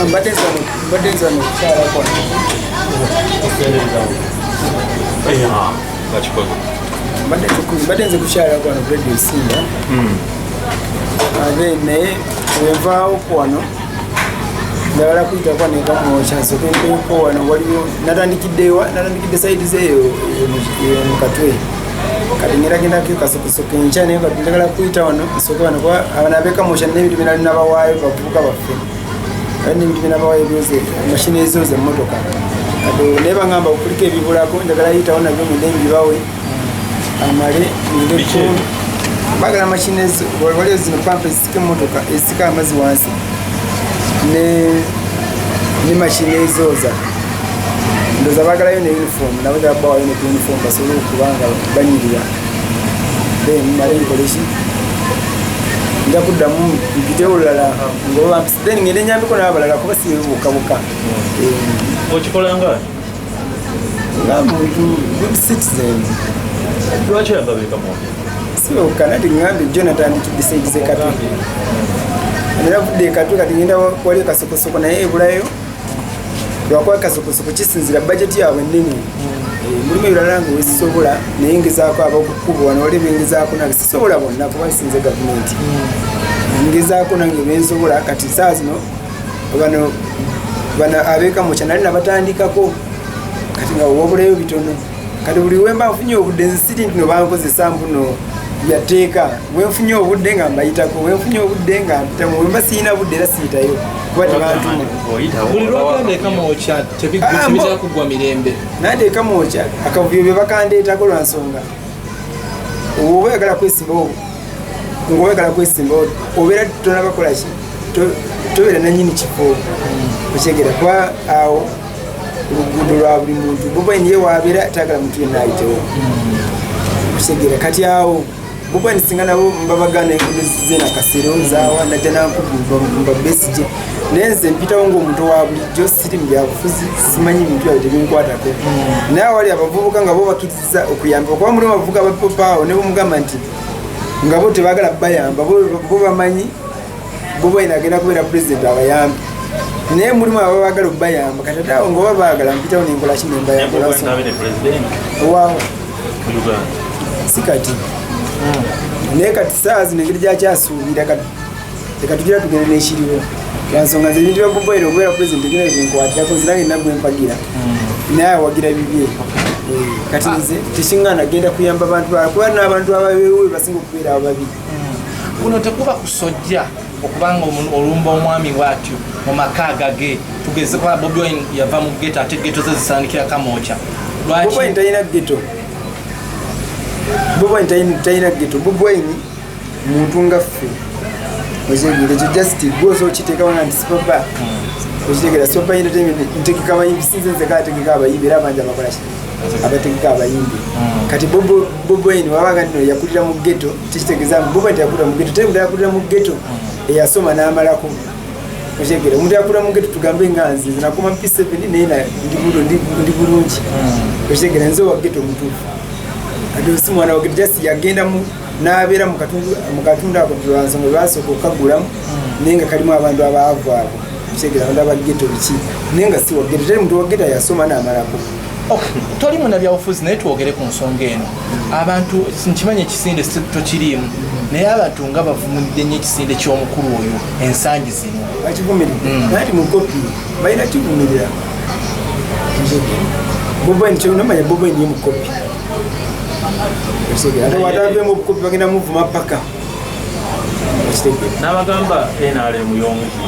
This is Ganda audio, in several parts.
Mbadde nzano okukyalako. Bakikoze. Mbadde nze kukyalako wano ku Radio Simba. Ate naye wenvaawo ku wano njagala kuyitako nekamwokya nsooke mpeko wano. Waliwo natandikidde side zeeyo mu Katwe, kati ngenda gendako Kasokosoka enkya, naye kati njagala kuyita wano nsooke wano kuba abano abekamwokya n'ebintu byena nabawaayo bavubuka baffe, kati n'ebintu byenabawaayo byoze mashini ezooza emmotoka, kati naye bagamba kuliko ebibulako, njagala yitawo nabyo ngende mbibawe amale ngende. Biki ebyo? Bagala mashini waliwo zino pampa ezisika emmotoka, ezisika amazzi wansi, ne mashini ezooza. Ndowooza baagalayo ne uniform, nabo njagala bawayo ne ku uniform basobole okuba nga banyirira. Then male nkole ki, nja kuddamu mpitewo olulala ngaoba bampise, then ngende nyambiko n'abalala kuba si bukabuka. Okikola nga Nga muntu good citizen. Lwaki oyamba bekamwokya? Si bokka, nati ŋŋambye jjo natandikidde side z'e Katwe, navudde e Katwe, kati ngenda wali Kasokosoko, naye ebulayo lwakuba Kasokosoko kisinzira budget yaabwe ennene. Mulimu ebirala nga wesisobola, naye ngezaako abakukuba wano wali bengezaako, nange sisobola bonna kuba sinze gavumenti, ngezaako nange bensobola. Kati saa zino bano abekamukya nali nabatandikako, kati nga wabulayo bitono. Kati buli wemba nfunye obudde, nze siri nti no bankozesa mbuno byateeka, wenfunye obudde nga mbayitako, wenfunye obudde nga mpitamu, wemba siyina budde era siyitayo kuba tebantuma. Buli lwagenda ekamwokya Ah, tebitera kuggwa mirembe. Nanti ekamwokya akavuyo bye bakandeetako lwa nsonga oba oyagala kwesimbawo, ngaoyagala kwesimbawo obeera tonabakolaki, tobeera nanyini kifo, okyegera, kuba awo oluguudo lwa buli muntu. Bobi Wine ye wabeera tayagala muntu yenna ayitewo, okyegera. Kati awo Bobi Wine singa nabo mbabagana enguudo zena Kasero zawa najja nankubu mba Besigye, naye nze mpitawo ngaomuntu wa bulijjo, siri mu byabufuzi, simanyi bintu byabwe, tebinkwatako. Naye awali abavubuka nga bo bakkiriza okuyamba, kuba mulimu abavubuka bapopaawo ne bamugamba nti nga bo tebagala bayamba, bo bamanyi Bobi Wine agenda kubeera pulezidenti abayambi, naye mulimu ababagala okubayamba. Kati ate awo ngaoba baagala mpitawo nenkola ki, nembayamba. Waawo. Si kati, naye kati saa zino engeri gyakyasuubira, kati leka tugira tugende n'ekiriwo lwansonga nze ebintu bya Bobi Wine okubeera pulezidenti egenda binkwatirako, nze nange nagwe mpagira, naye awagira bibye. Kati nze tekiŋŋaana genda kuyamba bantu balala kuba n'abantu ababeewo basinga okubeera ababi. Kuno tekuba kusojja okubanga olumba omwami bwatyo mu maka agage? Tugeze kuba Bobi Wine yava mu ghetto, ate ghetto ze zisandikira Kamwokya. Bobi Wine Lwaki? Talina ghetto. Bobi Wine talina ghetto. Bobi Wine muntu nga ffe, okitegera. Ekyo just gwe osobola okiteekawo nga nti sipapa, okitegera. Sipopa Entertainment ntegeka abayimbi, sinze nzeka ategeka abayimbi, era abangi abakola ki, abategeka abayimbi. Kati Bobi Wine wabanga nno yakulira mu ghetto, tekitegeeza Bobi Wine teyakulira mu ghetto. Teri muntu yakulira mu ghetto eyasoma n'amalako, okitegera. Omuntu yakulira mu ghetto, tugambe nga nze, nze nakoma P7, naye ndi bulungi, okitegera. Nze owa ghetto omutuufu. Kati si mwana wa ghetto, just yagenda mu n'abeera mu katundu ako lwansonga basooka okukagulamu, naye nga kalimu abantu abaavu abo, okitegera, abantu aba ghetto biki, naye nga si wa ghetto. Teri muntu wa ghetto yasoma n'amalako. Okay, toli munnabyabufuzi, naye twogere ku nsonga eno. Abantu nkimanyi ekisinde tokiriimu, naye abantu nga bavumudde nnyo ekisinde ky'omukulu oyo ensangi zino. Bakivumiridde, naye ti mukopi balina kivumirira Bobi Wine. Kyonomanya Bobi Wine ye mukopi, okitegera. Ate wataveemu obukopi bagenda muvuma paka, okitegera. N'abagamba NRM y'omuki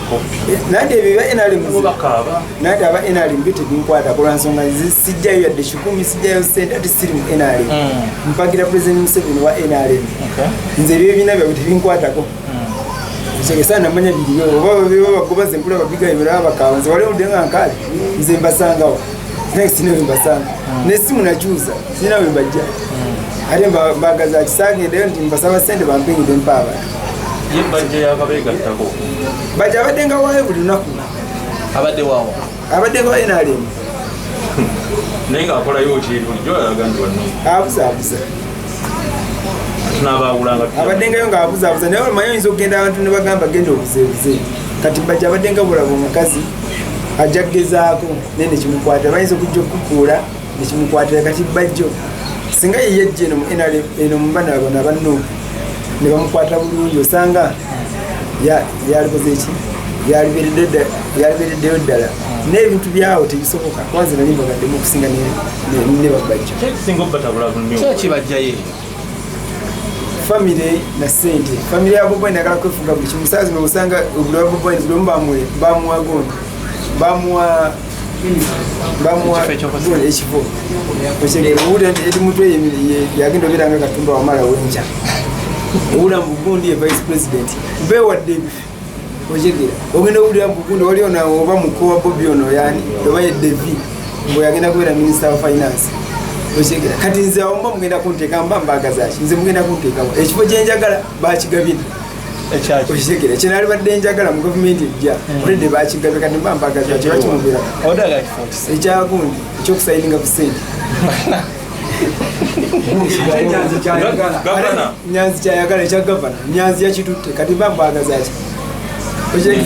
kopi. Nanti ebyo bya NRM bo bakaaba. Nanti aba NRM byo tebinkwatako lwansonga nze sijjayo yadde 1,000, sijjayo sente, ate siri mu NRM. Mpagira President Museveni wa NRM. Nze ebyo ebibiina byabwe tebinkwatako. Ekyo namanya biriyo oba beba bagoba, nze mpula babigayo biraba bakaaba. Nze wali oludde nga nkaali, nze mbasangawo, naye sina we mbasanga, nesimu nakyusa, sina we mbajja. Ate mbagaza kisagendeyo nti mbasaba sente bampengide mpa abantu. Ye bajja yakabeegattako. Bajja abadde nga waayo buli lunaku. Abadde waawo. Abadde nga wa NRM. Naye ng'akolayo ki bulijjo? Alaga nti wano Abuzaabuza. Tunabaawulanga. Abaddengayo ng'abuzaabuza, naye omanyi oyinza okugenda abantu ne bagamba genda obuzeebuze. Kati Bajjo abadde nga bulaba omukazi ajja kugezaako naye nekimukwatira, bayinza okujja okukuula nekimukwatira. Kati Bajjo singa ye yejja eno mu NRM, eno mu bana bano aba NUP ne bamukwata bulungi, osanga yalikoze eki, yalibeereddeyo ddala. N'ebintu byawo tebisoboka, kwanza nali mbagaddemu okusinga ne babajjo. Kyekisinga obatabula nnyo? Ki ekibajjayo eyo? Famire na sente. Famire ya Bobi Wine ayagala kwefuga buli kimu. Saa zino osanga buli wa Bobi Wine, buli omu bamuwa gondi, bamuwa bamuwa Ekifo ekyokusika. gundi, ekifo. Okitegeera? Owulira nti Eddie Mutwe yagenda obeera nga Katumba Wamala wenkya, owulira mu gundi ye vice president, beewadde ebifo. Okitegeera? Ogenda owulira mu gundi wali ono oba muko wa Bobi ono yani oba ye Devi mbwe yagenda kubeera minister wa finance. Okitegeera? Kati nze awo mba mugenda kunteeka, mba mbagazaki? Nze mugenda kunteekawo ekifo kyenjagala bakigabye. Ekyaki? Okitegeera? Kyenalibadde njagala mu gavumenti ejja oledde bakigabye, kati mba mbagazaki? Bakimubeera. Odaga kifo kisi? Ekyagundi ekyokusayininga ku sente. Nyanzi kyayagala. Gavana. Nyanzi kyayagala ekya gavana, Nyanzi yakitutte, kati mba mbagazaki?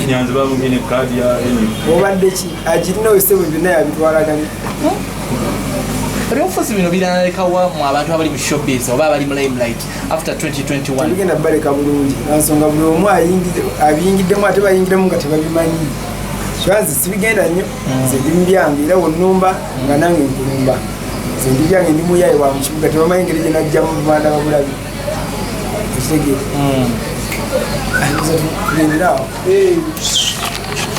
Nyanzi bamugene kaadi ya NUP. Obadde ki agirina osebo byonna yabitwalaganya. Ebyobufuzi bino biralekawa mu abantu abali mu showbiz oba abali mu limelight after 2021? Tebigenda baleka bulungi, nansonga buli omu abiyingiddemu, ate bayingiramu nga tebabimanyi. Kyanze sibigenda nnyo, nze ndi mu byange, era wonnumba nga nange nkulumba. Nze ndi byange, ndi muyaye wa mu kibuga, tebamanyi engeri gye najjamu banda babulabi. Okitegeera? Tugenderawo.